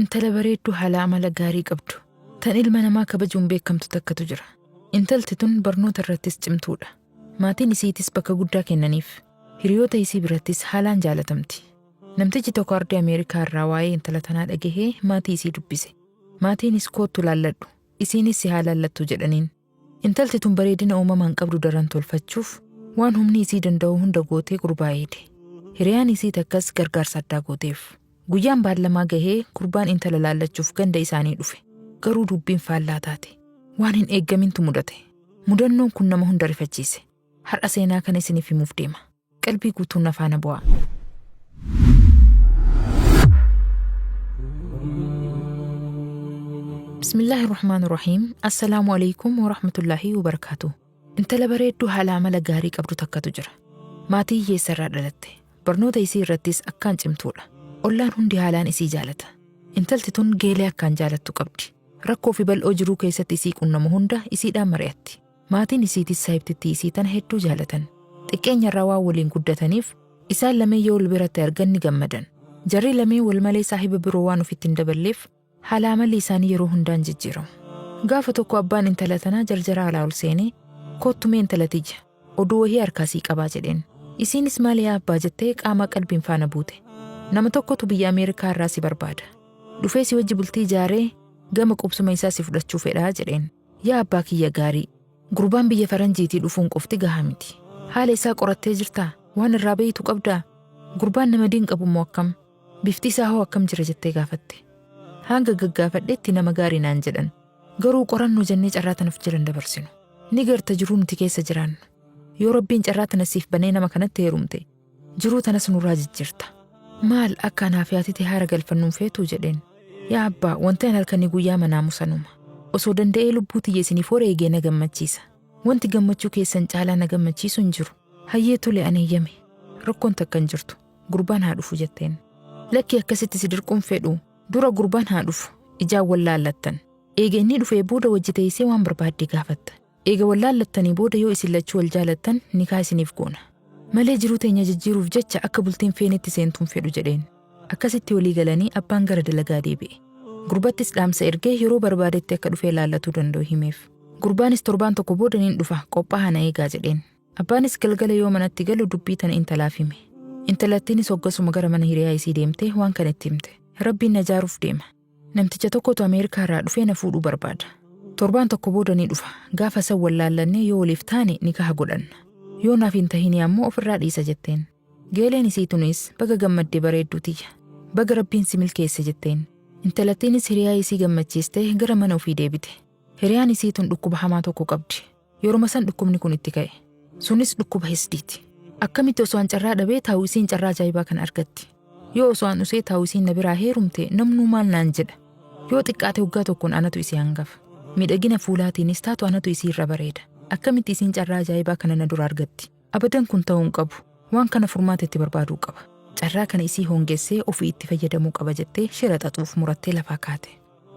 Intala bareedduu haala amala gaarii qabdu, tan ilma namaa kabajuun beekamtu takkatu jira. Intalti tun barnoota irrattis cimtuudha. Maatiin isiitis bakka guddaa kennaniif. Hiriyoota isii birattis haalaan jaalatamti. Namtichi tokko ardii Ameerikaa irraa waa'ee intala tanaa dhagahee maatii isii dubbise. Maatiinis koottu laalladhu, isiinis si haa laallattu jedhaniin. Intalti tun bareedina uumamaan qabdu daran tolfachuuf waan humni isii danda'u hunda gootee gurbaa eede. Hiriyaan isii takkas gargaarsa addaa gooteef. Guyyaan baallamaa gahee gurbaan intala laallachuuf ganda isaanii dhufe. Garuu dubbiin faallaa taate. Waan hin eeggamintu mudate. Mudannoon kun nama hunda rifachiise. Har'a seenaa kana isiniif himuuf deema. Qalbii guutuun na faana bu'aa. Bismillaahi Rahmaan Rahiim. Assalaamu alaikum wa rahmatullaahi wa barakaatu. Intala bareedduu haala amala gaarii qabdu takkatu jira. Maatii hiyyeessa irraa dhalatte. Barnoota isii irrattis akkaan cimtuudha. Ollaan hundi haalaan isii jaalata. Intalti tun geelee akkaan jaalattu qabdi. Rakkoo fi bal'oo jiruu keessatti isii qunnamu hunda isiidhaan mari'atti. Maatiin isiitis saahibtittii isii tana hedduu jaalatan. Xiqqeenya irraa waan waliin guddataniif isaan lameen yoo wal biratti argan ni gammadan. Jarri lameen wal malee saahiba biroo waan ofitti hin daballeef haala amalli isaanii yeroo hundaan jijjiiramu. Gaafa tokko abbaan intala tanaa jarjara alaa ol seenee koottu mee intala tiyya oduu wahii harkaa sii qabaa jedheen. Isiinis maali yaa abbaa jettee qaamaa qalbiin faana buute. Nama tokkotu biyya Ameerikaa irraa si barbaada. Dhufee si wajji bultii ijaaree gama qubsuma isaa si fudhachuu fedhaa jedheen. Yaa abbaa kiyya gaarii, gurbaan biyya faranjiitii dhufuun qofti gahaa miti. Haala isaa qorattee jirtaa? Waan irraa beeytu qabdaa? Gurbaan nama diin qabu moo akkam? Bifti isaa hoo akkam jira jettee gaafatte. Hanga gaggaafadhetti nama gaarii naan jedhan. Garuu qorannoo jennee carraa tana of jala hin dabarsinu. Ni garta jiruu nuti keessa jiraannu. Yoo Rabbiin carraa tana siif banee nama kanatti heerumte, jiruu tanas nurraa jijjiirta. Maal akka anaa fi ati itti haara galfannu hin feetuu jedheen. Yaa abbaa, wanti an halkanii guyyaa manaamu sanuma. Osoo danda'ee lubbuu tiyya isiniif wareegee na gammachiisa. Wanti gammachuu keessan caalaa na gammachiisu hin jiru. Hayyee tole an eeyyame. Rakkoon takka hin jirtu. Gurbaan haa dhufu jetteen. Lakki akkasitti si dirquun fedhu. Dura gurbaan haa dhufu. Ijaan wal laallattan. Eega inni dhufee booda wajji teessee waan barbaadde gaafatta. Eega wal laallattanii booda yoo isin lachuu wal jaalattan nikaa isiniif goona. Malee jiruu teenya jijjiiruuf jecha akka bultiin feenetti seentu hin fedhu jedheen. Akkasitti walii galanii abbaan gara dalagaa deebi'e. Gurbattis dhaamsa ergee yeroo barbaadetti akka dhufee laallatuu danda'u himeef. Gurbaanis torbaan tokko booda nin dhufa qophaahaa na eegaa jedheen. Abbaanis galgala yoo manatti galu dubbii tana intalaaf hime. Intalattiinis hoggasuma gara mana hiriyaa isii deemtee waan kana itti himte. Rabbiin na jaaruuf deema. Namticha tokkotu Ameerikaa irraa dhufee na fuudhuu barbaada. Torbaan tokko booda ni dhufa. Gaafa san wal laallannee yoo waliif taane nikaha godhanna. Yoo naaf hin tahinii ammoo ofirraa dhiisa jetteen. Geeleen isii tunis baga gammadde bareedduu tiyya. Baga Rabbiin si milkeesse jetteen. Intalattiinis hiriyaa isii gammachiistee gara mana ofii deebite. Hiriyaan isii tun dhukkuba hamaa tokko qabdi. Yeruma san dhukkubni kun itti ka'e. Sunis dhukkuba hisdiiti. Akkamitti osoo an carraa dhabee taa'u isiin carraa ajaa'ibaa kana argatti? Yoo osoo an usee taa'u isiin na biraa heerumte namnuu maal naan jedha? Yoo xiqqaate waggaa tokkoon anatu isii hangafa. Miidhagina fuulaatiinis taatu anatu isii irra bareeda. Akkamitti isiin carraa ajaa'ibaa kana na dura argatti? Abadan kun ta'uu hin qabu. Waan kana furmaata itti barbaaduu qaba. Carraa kana isii hoongessee ofii itti fayyadamuu qaba jettee shira xaxuuf murattee lafaa kaate.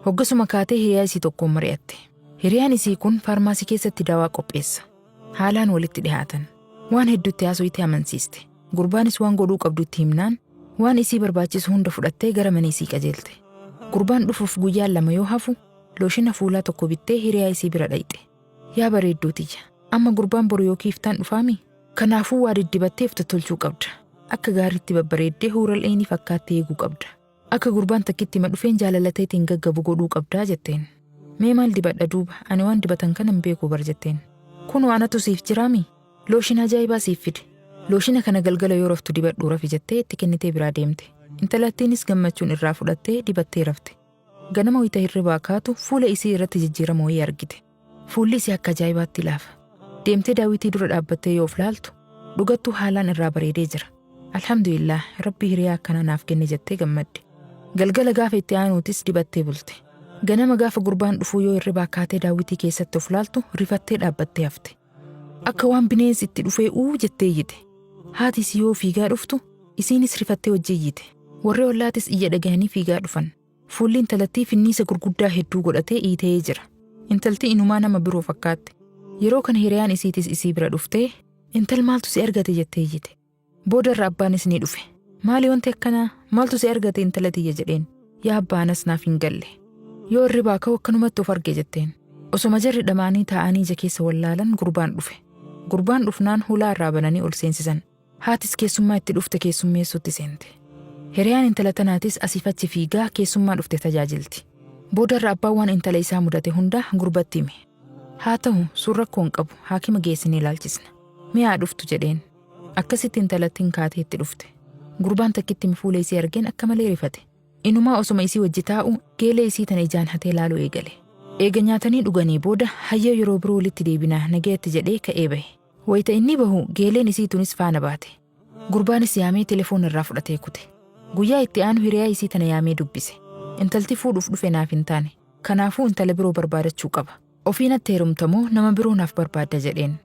Hoggasuma kaatee hiriyaa isii tokkoon mari'atte. Hiriyaan isii kun faarmaasii keessatti dawaa qopheessa. Haalaan walitti dhihaatan. Waan hedduu itti haasoytee amansiiste. Gurbaanis waan godhuu qabdu itti himnaan waan isii barbaachisu hunda fudhattee gara mana isii qajeelte. Gurbaan dhufuuf guyyaan lama yoo hafu looshina fuulaa tokko bittee hiriyaa isii bira dhayxe. Yaa bareedduu tiyya, amma gurbaan boru yookii iftaan dhufaami? Kanaafuu waa diddibattee of tottolchuu qabda. Akka gaariitti babbareeddee huural eynii fakkaattee eeguu qabda. Akka gurbaan takkittima dhufeen jaalala teetiin gaggabu godhuu qabdaa jetteen. Mee maal dibadha duuba ani waan dibatan kana hin beeku bar jetteen. Kunoo anatu siif jiraami? Looshina ajaa'ibaa siif fide. Looshina kana galgala yoo raftu dibadhuu rafi jettee itti kennitee biraa deemte. Intalattiinis gammachuun irraa fudhattee dibattee rafte. Ganama wayita hirribaa kaatu fuula isii irratti jijjiirama wayii argite. Fuulli isii akka ajaa'ibaatti laafa. Deemtee daawwitii dura dhaabbattee yoo of laaltu dhugattuu haalaan irraa bareedee jira. Alhamdulillah Rabbi hiriyaa akkanaa naaf kenne jettee gammadde. Galgala gaafa itti aanuutis dibattee bulte. Ganama gaafa gurbaan dhufuu yoo hirribaa kaatee daawwitii keessatti of laaltu rifattee dhaabbattee hafte. Akka waan bineensi itti dhufee uu jettee iyyite. Haati isii yoo fiigaa dhuftu isiinis rifattee wajji iyyite. Warri ollaatis iyya dhagahanii fiigaa dhufan. Fuulli intalattii finniisa gurguddaa hedduu godhatee iita'ee jira. Intalti inumaa nama biroo fakkaatte. Yeroo kana hiriyaan isiitis isii bira dhuftee, Intal maaltu si argate jettee iyyite. Booda irra abbaanis ni dhufe. Maali wanti akkanaa? Maaltu si argate intala tiyya jedheen. Yaa abbaa anas naaf hin galle. Yoo hirribaa ka'u akkanumatti of arge jetteen. Osoma jarri dhama'anii taa'anii ija keessa wallaalan gurbaan dhufe. Gurbaan dhufnaan hulaa irraa bananii ol seensisan. Haatis keessummaa itti dhufte keessummeessuutti seente. Hiriyaan intala tanaatis asiif achi fiigaa keessummaa dhufte tajaajilti. Boodarra abbaan waan intala isaa mudate hunda gurbatti hime. Haa ta'u sun rakkoo hin qabu haakima geessinee ilaalchisna. Mee haa dhuftu jedheen. Akkasitti intalattiin kaatee itti dhufte. Gurbaan takkitti fuula isii argeen akka malee rifate. Inumaa osoma isii wajji taa'u geelee isii tana ijaan hatee laaluu eegale. Eega nyaatanii dhuganii booda hayyoo yeroo biroo walitti deebinaa nagayatti jedhee ka'ee bahe. Wayita inni bahu geeleen isii tunis faana baate. Gurbaanis yaamee telefoon irraa fudhatee kute. Guyyaa itti aanu hiriyaa isii tana yaamee dubbise. Intalti fuudhuuf dhufe naaf hin taane. Kanaafuu intala biroo barbaadachuu qaba. Ofii natti heerumtamoo nama biroo naaf barbaadda jedheen.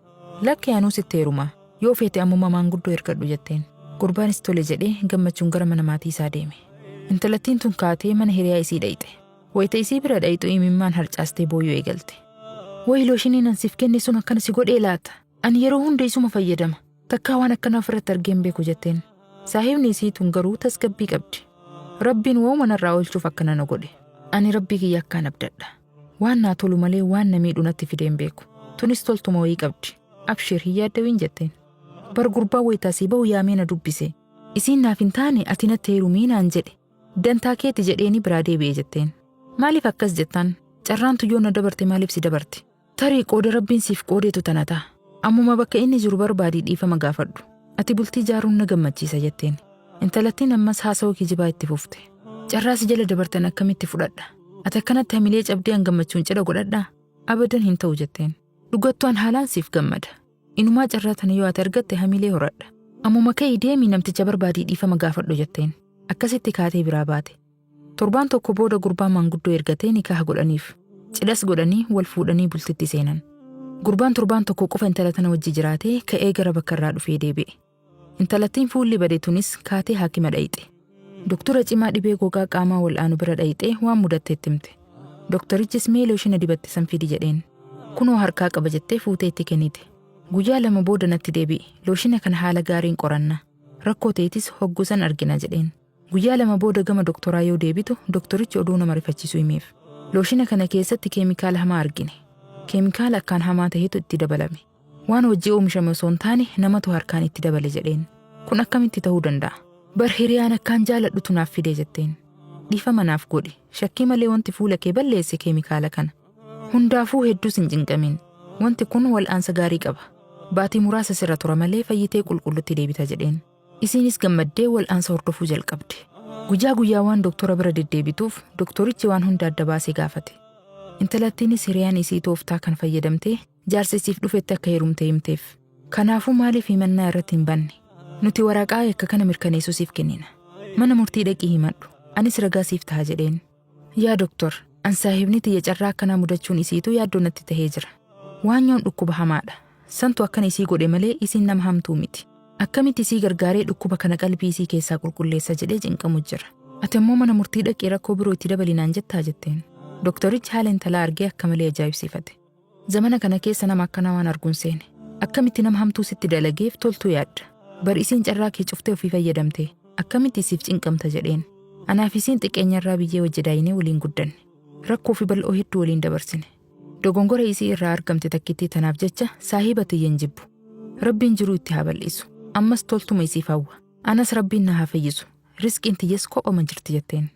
Lakki anuu sitti heeruma. Yoo feete ammuma maanguddoo ergadhu jetteen. Gurbaanis tole jedhee gammachuun gara mana maatii isaa deeme. Intalattiin tun kaatee mana hiriyaa isii dhayxe. Wayita isii bira dhayxu imimmaan harcaastee booyuu eegalte. Wayi looshiniin an siif kenne sun akkana si godhee laata? Ani yeroo hunda isuma fayyadama. Takkaa waan akkanaa ofirratti argee hin beeku jetteen. Saahibni isii tun garuu tasgabbii qabdi. Rabbiin wauma narraa oolchuuf akkana na godhe. Ani rabbii kiyya akkaan abdadha. Waan naa tolu malee waan na miidhu natti fidee hin beeku. Tunis toltuma wayii qabdi. Abshir hin yaaddawiin jetteen. Bar gurbaa wayitaa sii bahu yaamee na dubbise. Isiin naaf hin taane ati natti heerumii naan jedhe. Dantaa keeti jedheeni biraa deebi'e jetteen. Maaliif akkas jettaan? Carraan tuyyoo na dabarte maaliif si dabarti? Tarii qooda rabbiin siif qoodeetu tana ta'a. Ammuma bakka inni jiru barbaadii dhiifama gaafadhu. Ati bultii ijaaruun na gammachiisa jetteen. Intalattiin ammas haasawa kijibaa itti fufte. Carraa si jala dabartan akkamitti fudhadha? Ati akkanatti hamilee cabdee an gammachuun cidha godhadhaa? Abadan hin ta'u jetteen. Dhugattu an haalaan siif gammada. Inumaa carraa tana yoo ati argatte hamilee horadha. Ammuma ka'ii deemii namticha barbaadii dhiifama gaafadhu jetteen. Akkasitti kaatee biraa baate. Torbaan tokko booda gurbaan maanguddoo ergatee nikaha godhaniif. Cidhas godhanii wal fuudhanii bultitti seenan. Gurbaan torbaan tokko qofa intala tana wajji jiraatee ka'ee gara bakka irraa dhufee deebi'e. Intalattiin fuulli bade tunis kaatee haakima dhayxe. Doktora cimaa dhibee gogaa qaamaa wal'aanu bira dhayxee waan mudatte itti himte. Doktorichis mee looshina dibatte san fidi jedheen. Kunoo harkaa qaba jettee fuutee itti kennite. Guyyaa lama booda natti deebi'i. Looshina kana haala gaariin qoranna. Rakkoo ta'etis hogguu san argina jedheen. Guyyaa lama booda gama doktoraa yoo deebitu doktorichi oduu nama rifachiisu himeef. Looshina kana keessatti keemikaala hamaa argine. Keemikaala akkaan hamaa ta'etu itti dabalame. Waan hojii oomishame osoo hin taane namatu harkaan itti dabale jedheen. Kun akkamitti ta'uu danda'a? Bar hiriyaan akkaan jaaladhutu naaf fide jetteen. Dhiifama naaf godhi. Shakkii malee wanti fuula kee balleesse keemikaala kana. Hundaafuu hedduus hin cinqamin. Wanti kun wal'aansa gaarii qaba. Baatii muraasa sirra tura malee fayyitee qulqullutti deebita jedheen. Isiinis gammaddee wal'aansa hordofuu jalqabde. Guyyaa guyyaa waan doktora bira deddeebituuf doktorichi waan hunda adda baasee gaafate. Intalattiinis hiriyaan isii tooftaa kan fayyadamtee jaarsa isiif dhufetti akka heerumte himteef. Kanaafuu maaliif himannaa irratti hin banne? Nuti waraqaa yakka kana mirkaneessuu siif kennina. Mana murtii dhaqii himadhu. Anis ragaa siif ta'a jedheen. Yaa doktor, an saahibni tiyya carraa akkanaa mudachuun isiituu yaaddoo natti tahee jira. Waanyoon dhukkuba hamaadha. Santu akkana isii godhe malee isiin nama hamtuu miti. Akkamitti isii gargaaree dhukkuba kana qalbii isii keessaa qulqulleessa jedhee cinqamu jira. Ati ammoo mana murtii dhaqii rakkoo biroo itti dabalinaan jettaa jetteen. Doktorichi haala intalaa argee akka malee ajaa'ibsiifate. Zamana kana keessa nama akkanaa waan arguun seene. Akkamitti nama hamtuu sitti dalageef toltuu yaadda. Bar isiin carraa kee cuftee ofii fayyadamte. Akkamitti isiif cinqamta jedheen. Anaaf isiin xiqqeenyarraa biyyee wajji daayinee waliin guddanne. Rakkoo fi bal'oo hedduu waliin dabarsine. Dogongora isii irraa argamte takkittii tanaaf jecha saahiba tiyya hin jibbu. Rabbiin jiruu itti haa bal'isu. Ammas toltuma isiif hawwa. Anas rabbiin na haa fayyisu. Risqiin tiyyas kophama jirti jetteen.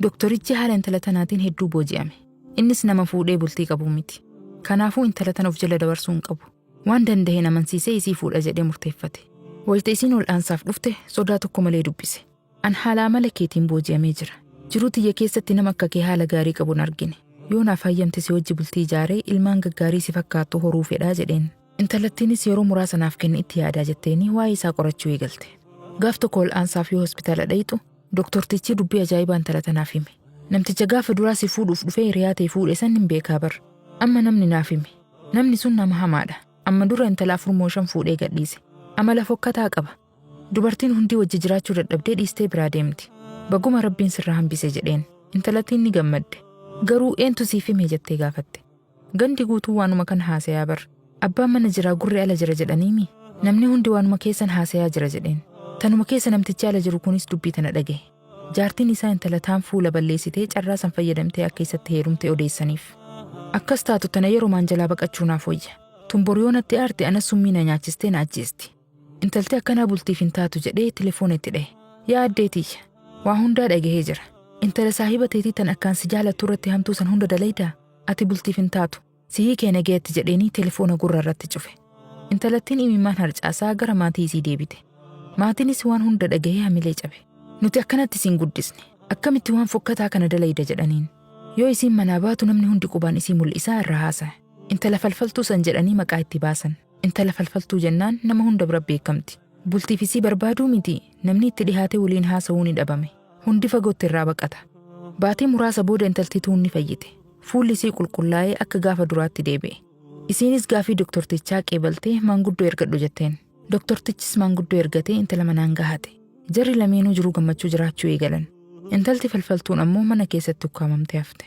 Doktorichi haala intala tanaatiin hedduu booji'ame. Innis nama fuudhee bultii qabu miti. Kanaafuu intala tana of jala dabarsuu hin qabu. Waan danda'een amansiisee isii fuudha jedhee murteeffate. Wayita isiin wal'aansaaf dhufte sodaa tokko malee dubbise. An haala amala keetiin booji'amee jira. Jiruu tiyya keessatti nama akka kee haala gaarii qabu hin argine. Yoo naaf hayyamte si wajji bultii ijaaree ilmaan gaggaarii si fakkaattu horuu fedhaa jedheen. Intalattiinis yeroo muraasa naaf kenni itti yaadaa jetteenii waa'ee isaa qorachuu eegalte. Gaaf tokko wal'aansaaf yoo hospitaala dhayxu doktortichi dubbii ajaa'ibaa intala tanaaf hime. Namticha gaafa duraa si fuudhuuf dhufee hiriyaa ta'e fuudhe san hin beekaa bar. Amma namni naaf hime. Namni sun nama hamaadha. Amma dura intala afur moo shan fuudhee gadhiise. Amala fokkataa qaba. Dubartiin hundi wajji jiraachuu dadhabdee dhiistee biraa deemti. Baguma rabbiin sirraa hambise jedheen. Intalattiin ni gammadde. Garuu eentu siif hime jettee gaafatte. Gandi guutuu waanuma kan haasayaa bar. Abbaan mana jiraa gurri ala jira jedhaniimi. Namni hundi waanuma keessan haasayaa jira jedheen. Tanuma keessa namtichi ala jiru kunis dubbii tana dhagahe. Jaartiin isaa intala taan fuula balleessitee carraa san fayyadamtee akka isatti heerumte odeessaniif. Akkas taatu tana yerumaan jalaa baqachuu naaf wayya. Tun bor yoo natti aarte anas summii na nyaachistee na ajjeesti. Intalti akkanaa bultiif hin taatu jedhee telefoona itti dhahe. Yaa addee tiyya. Waa hundaa dhagahee jira. Intala saahiba teetii tan akkaan si jaalattu irratti hamtuu san hunda dalaydaa? Ati bultiif hin taatu. Si hiikee nagayatti jedheenii telefoona gurra irratti cufe. Intalattiin imimmaan harcaasaa gara maatii isii deebite. Maatiinis waan hunda dhagahee hamilee cabe. Nuti akkanatti isin guddisne. Akkamitti waan fokkataa kana dalayda jedhaniin. Yoo isiin manaa baatu namni hundi qubaan isii mul'isaa irraa haasaya. Intala falfaltuu san jedhanii maqaa itti baasan. Intala falfaltuu jennaan nama hunda bira beekamti. Bultiif isii barbaaduu miti namni itti dhihaatee waliin haasa'uu ni dhabame. Hundi fagootti irraa baqata. Baatii muraasa booda intalti tuun ni fayyite. Fuulli isii qulqullaa'ee akka gaafa duraatti deebi'e. Isiinis gaafii doktortichaa qeebaltee maanguddoo ergadhu jetteen. Doktortichis maanguddoo ergatee intala manaan gahate. Jarri lameenuu jiruu gammachuu jiraachuu eegalan. Intalti falfaltuun ammoo mana keessatti ukkaamamtee hafte.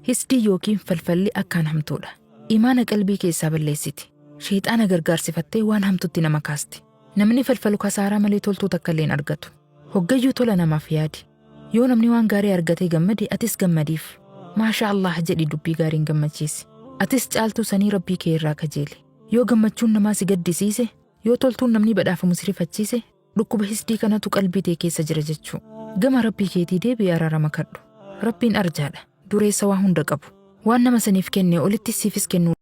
Hisdii yookiin falfalli akkaan hamtuudha. Imaana qalbii keessaa balleessiti. Sheexaana gargaarsifattee waan hamtutti nama kaasti. Namni falfalu kasaaraa malee toltuu takka illee hin argatu. Hoggayyuu tola namaaf yaadi. Yoo namni waan gaarii argatee gammade atis gammadiif. Maasha Allah jedhi dubbii gaariin gammachiisi. Atis caaltuu sanii Rabbii kee irraa kajeeli. Yoo gammachuun namaa si gaddisiise, yoo toltuun namni badhaafamu si rifachiise, dhukkuba hisdii kanatu qalbii tee keessa jira jechuu. Gama Rabbii keetii deebi'i araarama kadhu. Rabbiin arjaadha. Dureessa waa hunda qabu. Waan nama saniif kenne olitti siifis kennuu